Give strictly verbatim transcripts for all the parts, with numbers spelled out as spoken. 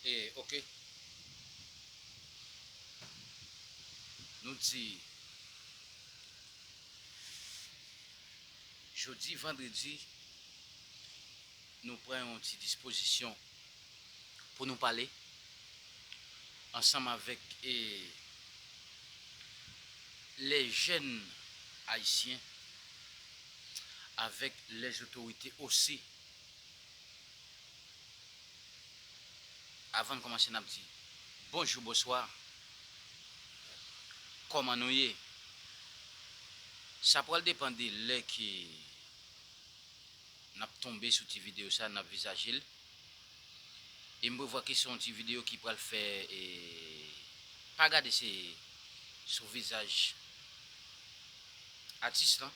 E, oke. Nou di, jodi vandredi, nou pran yon ti dispozisyon pou nou pale ansanm avèk, e, les jeunes haïtiens, avèk les autorités aussi. Avan n kòmanse, n ap di bonjou, bonswa, kòman nou ye? Sa pral depann de lè ke n ap tonbe sou ti videyo sa, n ap vizaje l. E m prevwa ke se yon ti videyo ki pral fè, e, pa gade se sou vizaj atis lan.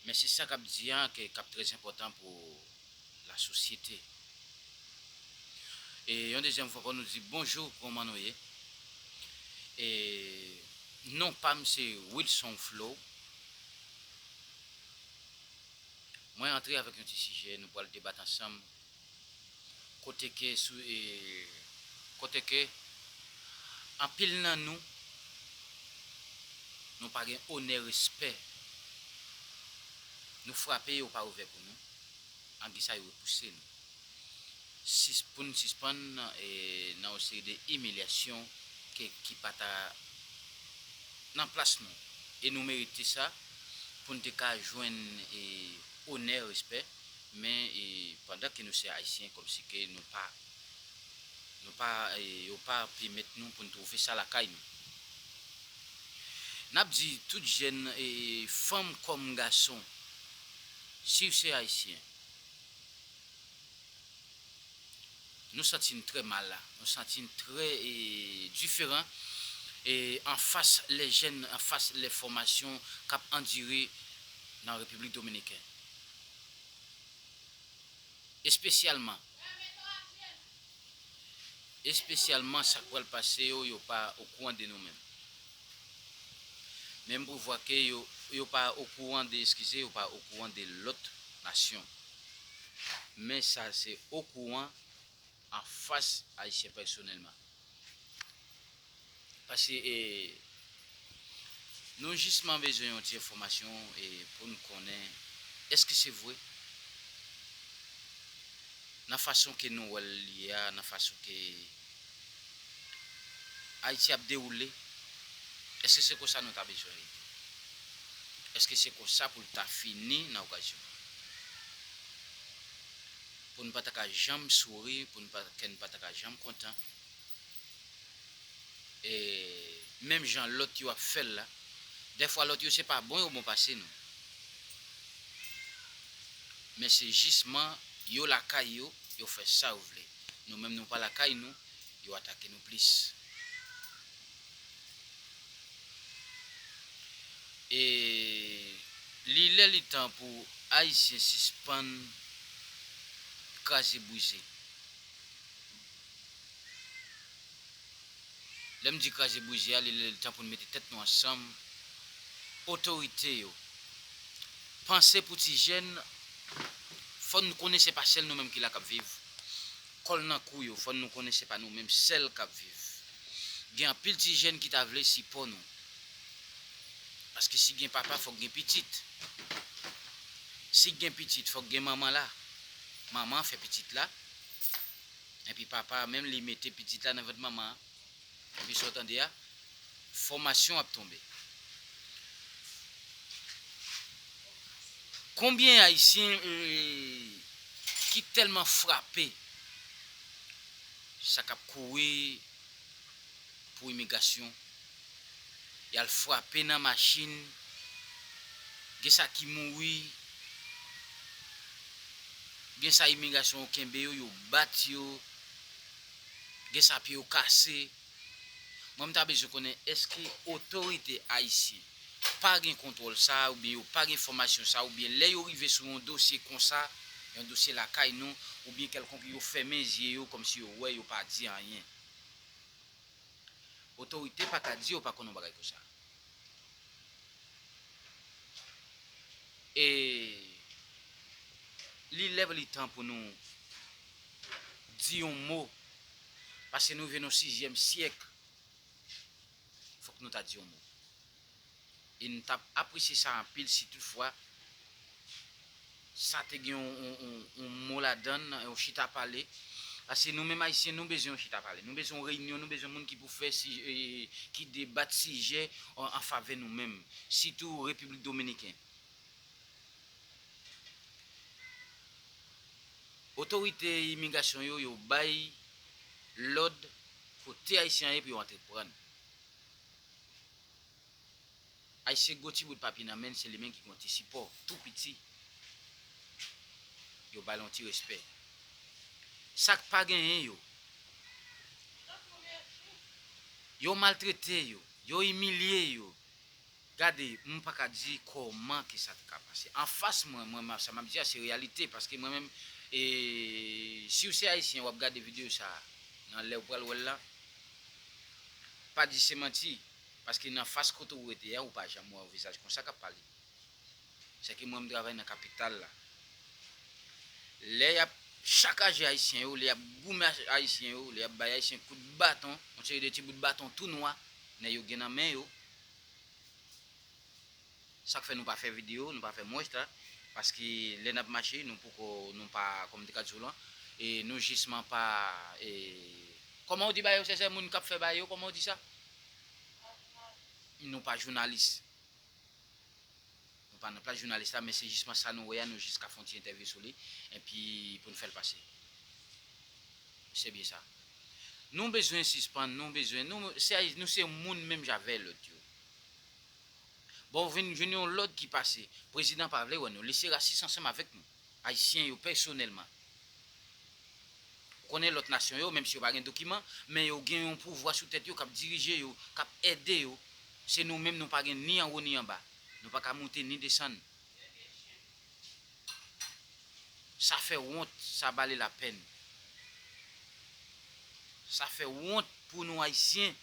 Men se sa k ap di a ke, k ap trè enpòtan pou lasosyete. E yon dezyèm fwa ankò, nou di bonjou, kòman nou ye? E non pa m se Wilson Flow. Mwen antre avèk yon ti sijè, nou pral debat ansanm. Kote ke sou, e, kote ke anpil nan nou, nou pa gen onè, respè. Nou frape, yo pa ouvè pou nou. Angi sa, yo repouse nou. Sis-, pou n sispann, e, nan yon seri de imilyasyon ke, ki pa ta nan plas nou. E nou merite sa pou n te ka jwenn, e, onè, respè. Men, e, pandan ke nou se Ayisyen, kòmsi ke nou pa, nou pa, e, yo pa pèmèt nou pou n twouve sa lakay nou. N ap di tout jèn, e, fanm kòm gason, si w se Ayisyen, nou santi n trè mal la. Nou santi n trè, e, diferan, e, anfas lè jèn, anfas lè fòmasyon k ap andire nan Repiblik Dominiken. Espesyalman, espesyalman sa k pral pase yo, yo pa okouran de nou menm. Men m prevwa ke yo, yo pa okouran de, eskize, yo pa okouran de lòt nasyon. Men sa se okouran anfas Ayisyen pèsonèlman. Paske, e, nou jisman bezwen yon ti enfòmasyon, e, pou n konnen èske se vre, nan fason ke nou wè l ye a, nan fason ke Ayiti ap dewoule, èske se konsa nou ta bezwen rete? Èske se konsa pou l ta fini nan okazyon an? Pou n pa ta ka janm souri, pou n pa, kè n pa ta ka janm kontan. E menm jan lòt yo ap fè l la, dèfwa lòt yo se pa bon yo bon pase nou. Men se jisman yo lakay yo, yo fè sa yo vle. Nou menm nou pa lakay nou, yo atake nou plis. E li lè li tan pou Ayisyen sispann kraze brize. Lè m di kraze brize a, li lè li tan pou n mete tèt nou ansanm. Otorite yo, panse pou ti jèn, fò n konnen se pa sèl nou menm ki la k ap viv. Kòl nan kou yo, fò n nou konnen se pa nou menm sèl k ap viv. Gen anpil ti jèn ki ta vle sipò nou. Paske si gen papa, fòk gen pitit. Si gen pitit, fòk gen manman la. Manman an fè pitit la. Epi papa a menm, li mete pitit la nan vant manman an. Epi sa w tande a, fòmasyon ap tonbe. Konbyen Ayisyen, e, ki tèlman frape sa k ap kouri pou imigrasyon, y al frape nan machin, gen sa ki mouri, gen sa imigrasyon yo kenbe yo, yo bat yo, gen sa pye yo kase. Mwen, m ta bezwen konnen èske otorite ayisyen pa gen kontwòl sa a, oubyen yo pa gen fòmasyon sa a, oubyen lè yo rive sou yon dosye konsa, yon dosye lakay nou, oubyen kèlkonk, yo fèmen zye yo kòmsi yo wè, yo pa di anyen. Otorite pa ka di yo pa konn yon bagay konsa. E li lè li tan pou nou di yon mo, paske nou rive nan sizyèm syèk, fòk nou ta di yon mo. E n t ap apresye sa anpil si toutfwa sa te gen yon, yon, yon, yon mo ladan l, yon chita pale. Paske nou menm Ayisyen, nou bezwen yon chita pale. Nou bezwen yon reyinyon, nou bezwen moun ki pou fè si, e, ki debat sijè an, an favè nou menm, sitou Repiblik Dominiken. Otorite imigrasyon yo, yo bay lòd kote Ayisyen an ye pou yo antreprann. Ayisyen gwo ti bout papye nan men l, se li menm ki gen yon ti sipò tou piti. Yo ba l yon ti respè. Sa k pa genyen yo, yo maltrete yo, yo imilye yo. Gade, m pa ka di kòman ke sa t ka pase. Anfas mwen, mwen, sa m ap di a, se reyalite, paske mwen menm, e, si w se Ayisyen, w ap gade videyo sa a, nan lè w pral wè l la, pa di se manti, paske nan fas kote w rete a, ou pa janm wè yon vizaj konsa k ap pale. Sèke mwen, m travay nan kapital la. Lè y ap chakaje Ayisyen yo, lè y ap goumen Ayisyen yo, lè y ap bay Ayisyen kout baton, yon seri de ti bout baton tou nwa, nèg yo gen nan men yo. Sa k fè nou pa fè videyo, nou pa fè mwen ta, paske lè n ap mache, nou poko, nou pa, kòm m te ka di w lan, e nou jisman pa, e, kòman w di bagay yo, sèsè moun k ap fè bagay yo, kòman w di sa? Nou pa jounalis. Nou pa nan plas jounalis la, men se jisman sa nou wè a, nou jis ka fè yon ti entèvyou sou li, epi pou n fè l pase. Se byen sa. Nou bezwen sispann, nou bezwen, nou se, nou se moun menm jan avè lòt yo. Bon, w vin jwenn yon lòd ki pase. Prezidan pa vle wè nou. Li se rasis ansanm avèk nou. Ayisyen yo pèsonèlman. Ou konnen lòt nasyon yo, menm si yo pa gen dokiman, men yo gen yon pouvwa sou tèt yo k ap dirije yo, k ap ede yo. Se nou menm, nou pa gen ni anwo ni anba. Nou pa ka moute ni desann. Sa fè wont, sa bale lapèn. Sa fè wont pou nou Ayisyen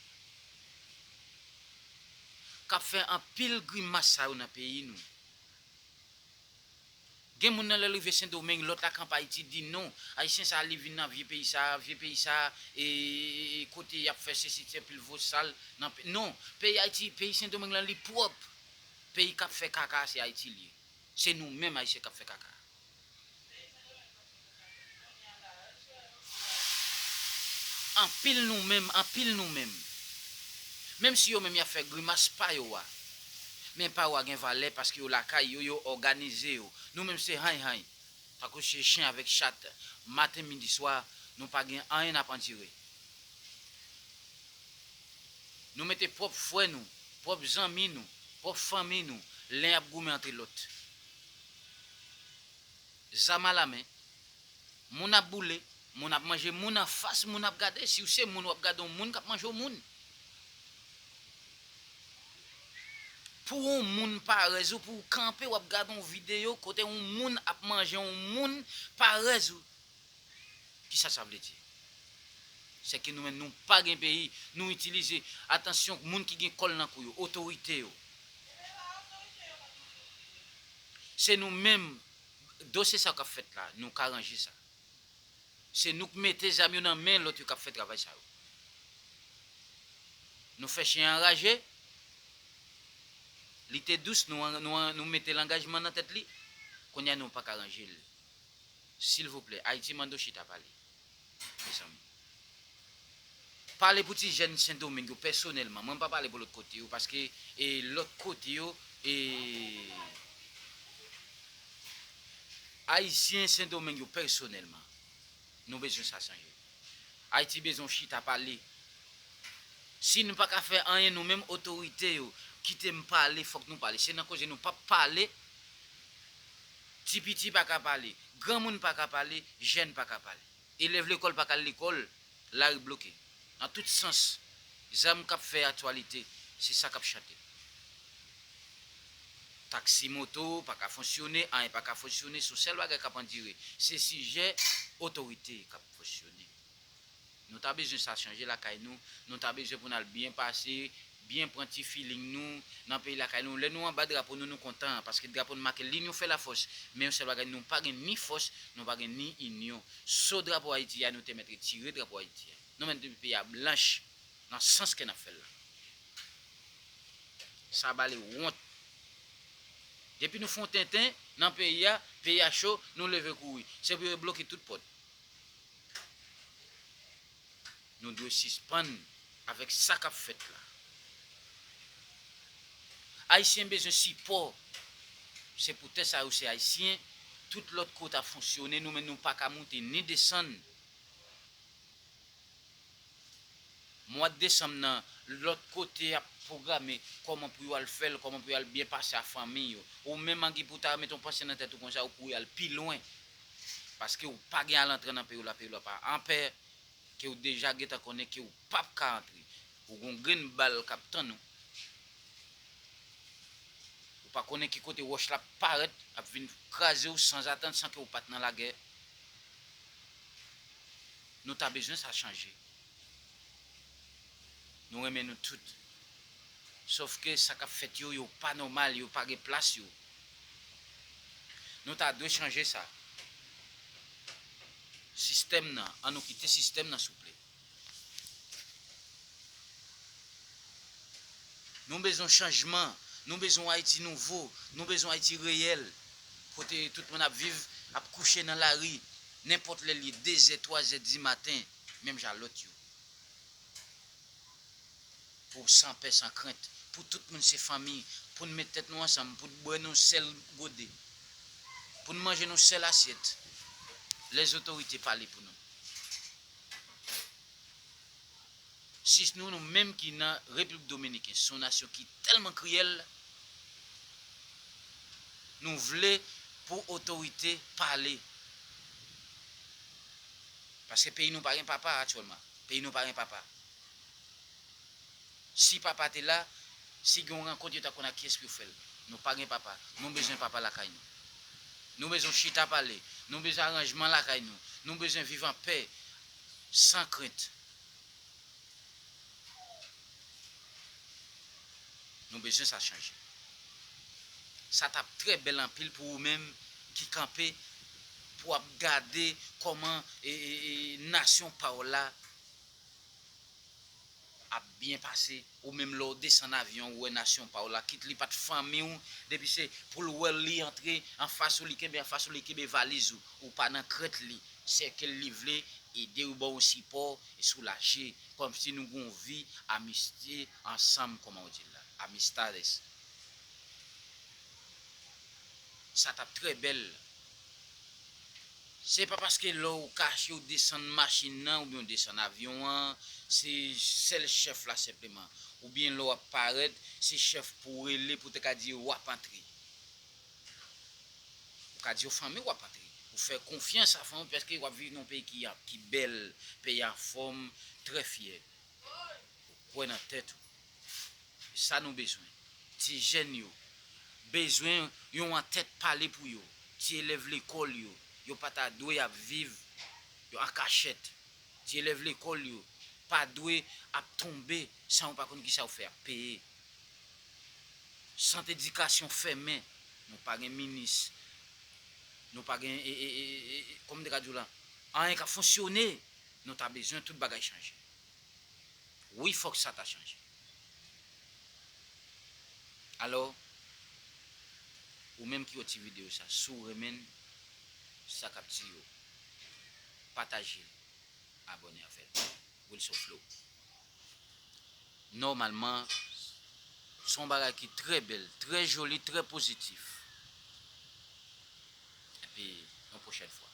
k ap fè anpil grimas sa yo nan peyi nou. Gen moun nan lè l rive Sendomeng, lòt la kanpe Ayiti, di non, Ayisyen sa li vin nan vye peyi sa, vye peyi sa, e, e, e, kote y ap fè sesi, se pil vo sal nan pe-, non, peyi Ayiti, peyi Sendomeng lan li pwòp. Peyi k ap fè kaka se Ayiti l ye. Se nou menm Ayisyen k ap fè kaka. Anpil nou menm, anpil nou menm. Menm si yo menm y ap fè grimas pa yo a, men pa yo a gen valè paske yo lakay yo, yo òganize yo. Nou menm se hany hany. Tankou se chen avèk chat, maten, midi, swa, nou pa gen anyen n ap andire. Nou mete pwòp frè nou, pwòp zanmi nou, pwòp fanmi nou, len ap goumen antre lòt. Zam alamen, moun ap boule, moun ap manje moun anfas, moun ap gade. Si w se moun, w ap gade yon moun k ap manje yon moun. Pou yon moun parèz ou, pou w kanpe, w ap gade yon videyo kote yon moun ap manje yon moun parèz ou. Kisa sa vle di? Sèke nou menm, nou pa gen peyi, nou itilize, atansyon, moun ki gen kòl nan kou yo, otorite yo. Se nou menm, dosye sa k ap fèt la, nou ka ranje sa. Se nou k mete zam yo nan men lòt yo k ap fè travay sa yo. Nou fè chen an anraje, li te dous, nou, nou, nou mete l angajman nan tèt li, kounye a nou pa ka ranje l. Silvouplè, Ayiti mande w chita pale. Mezanmi. Pale pou ti jèn Sendomeng yo pèsonèlman. Mwen m pa pale pou lòt kote yo, paske, e, lòt kote yo, e, Ayisyen Sendomeng yo pèsonèlman. Nou bezwen sa chanje. Ayiti bezwen chita pale. Si nou pa ka fè anyen nou menm, otorite yo, kite m pale, fòk nou pale. Se nan koze nou p ap pale, ti piti pa ka pale, granmoun pa ka pale, jèn pa ka pale. Elèv lekòl pa ka al lekòl, lari bloke. Nan tout sans, zam k ap fè aktyalite, se sa k ap chante. Taksi moto pa ka fonksyone, anyen pa ka fonksyone, se yon sèl bagay k ap andire, se sijè otorite k ap fonksyone. Nou ta bezwen sa chanje lakay nou, nou ta bezwen pou n al byen pase, byen pran ti feeling nou nan peyi lakay nou. Lè nou anba drapo nou, nou kontan, paske drapo nou make linyon fè lafòs. Men yon sèl bagay, nou pa gen ni fòs, nou pa gen ni inyon. So drapo Ayiti a, nou te mèt retire drapo Ayiti a. Nou menm depi peyi a blanch, nan sans ke n ap fè l la. Sa ba li wont. Depi nou fè yon tenten nan peyi a, peyi a cho, nou leve kouri. Se pou yo bloke tout pòt. Nou dwe sispann avèk sa k ap fèt la. Ayisyen bezwen sipò. Se poutèt sa yo se Ayisyen. Tout lòt kote ap fonksyone, nou menm nou pa ka moute ni desann. Mwa desanm nan, lòt kote ap pwograme kòman pou yo al fè l, kòman pou yo al byen pase a fanmi yo. Ou menm Angi pou w ta mete yon panse nan tèt ou konsa, ou kouri al pi lwen. Paske ou pa gen al antre nan peyi w la, peyi w la pa anpè, ke ou deja gentan konnen ke ou p ap ka antre. Ou gon grenn bal k ap tann ou. Ou pa konnen ki kote wòch la parèt, ap vin kraze w sanzatann san ke ou pa t nan lagè. Nou ta bezwen sa chanje. Nou renmen nou tout. Sòf ke sa k ap fèt yo, yo pa nòmal, yo pa gen plas yo. Nou ta dwe chanje sa. Sistèm nan, an nou kite sistèm nan souple. Nou bezwen chanjman, nou bezwen Ayiti nouvo, nou bezwen Ayiti reyèl. Kote tout moun ap viv, ap kouche nan lari, nenpòt lè l ye, de zè, twa zè di maten, menm jan lòt yo. Pou san pè, san krent, pou tout moun se fanmi, pou n met tèt nou ansanm, pou n bwè nan yon sèl gode, pou n manje nan yon sèl asyèt. Lèzotorite pale pou nou. Si nou, nou menm ki nan Repiblik Dominiken, se yon nasyon ki tèlman kriyèl, nou vle pou otorite pale. Paske peyi nou pa gen papa aktyèlman. Peyi nou pa gen papa. Si papa te la, si gen yon rankont, yo ta konn ak kiyès pou yo fè l. Nou pa gen papa. Nou bezwen papa lakay nou. Nou bezwen chita pale. Nou bezwen aranjman lakay nou. Nou bezwen viv an pè, san krent. Nou bezwen sa chanje. Sa t ap trè bèl anpil pou ou menm ki kanpe, pou w ap gade kòman, e, e, e, nasyon pa w la ap byen pase. Ou menm lè w desann avyon, ou wè nasyon pa w la, kit li pa t fanmi w, depi se pou l wè li antre anfas ou, li kenbe anfas ou, li kenbe valiz ou, ou pa nan krent li, sèke l li vle ede w, ba w yon sipò e soulaje, kòmsi nou gen yon vi amistye ansanm, kòman w di l la, amistades. Sa t ap trè bèl. Se pa paske lè w kache, w desann machin nan oubyen w desann avyon an, se sèl chèf la senpleman. Oubyen lè w ap parèt, se chèf pou w rele pou w te ka di w ap antre. Ou ka di yo fanmi w ap antre. Ou fè konfyans a fanmi w paske w ap viv nan yon peyi ki, ki bèl, peyi anfòm, trè fyè. Ou kwè nan tèt ou. Sa nou bezwen. Ti jèn yo bezwen yon antèt pale pou yo. Ti elèv lekòl yo, yo pa ta dwe ap viv yo an kachèt. Ti elèv lekòl yo pa dwe ap tonbe san yo pa konn kisa yo fè ap peye. Sant edikasyon fèmen, nou pa gen minis, nou pa gen, e, e, e, e, e, kòman m te ka di w la, anyen k ap fonksyone, nou ta bezwen tout bagay chanje. Wi, fòk sa ta chanje. Alò, ou menm ki wè ti videyo sa, si w renmen sa k ap di yo, pataje l, abòne avè l. Wilson Flow. Nòmalman, se yon bagay ki trè bèl, trè joli, trè pozitif. Epi, yon pwochèn fwa.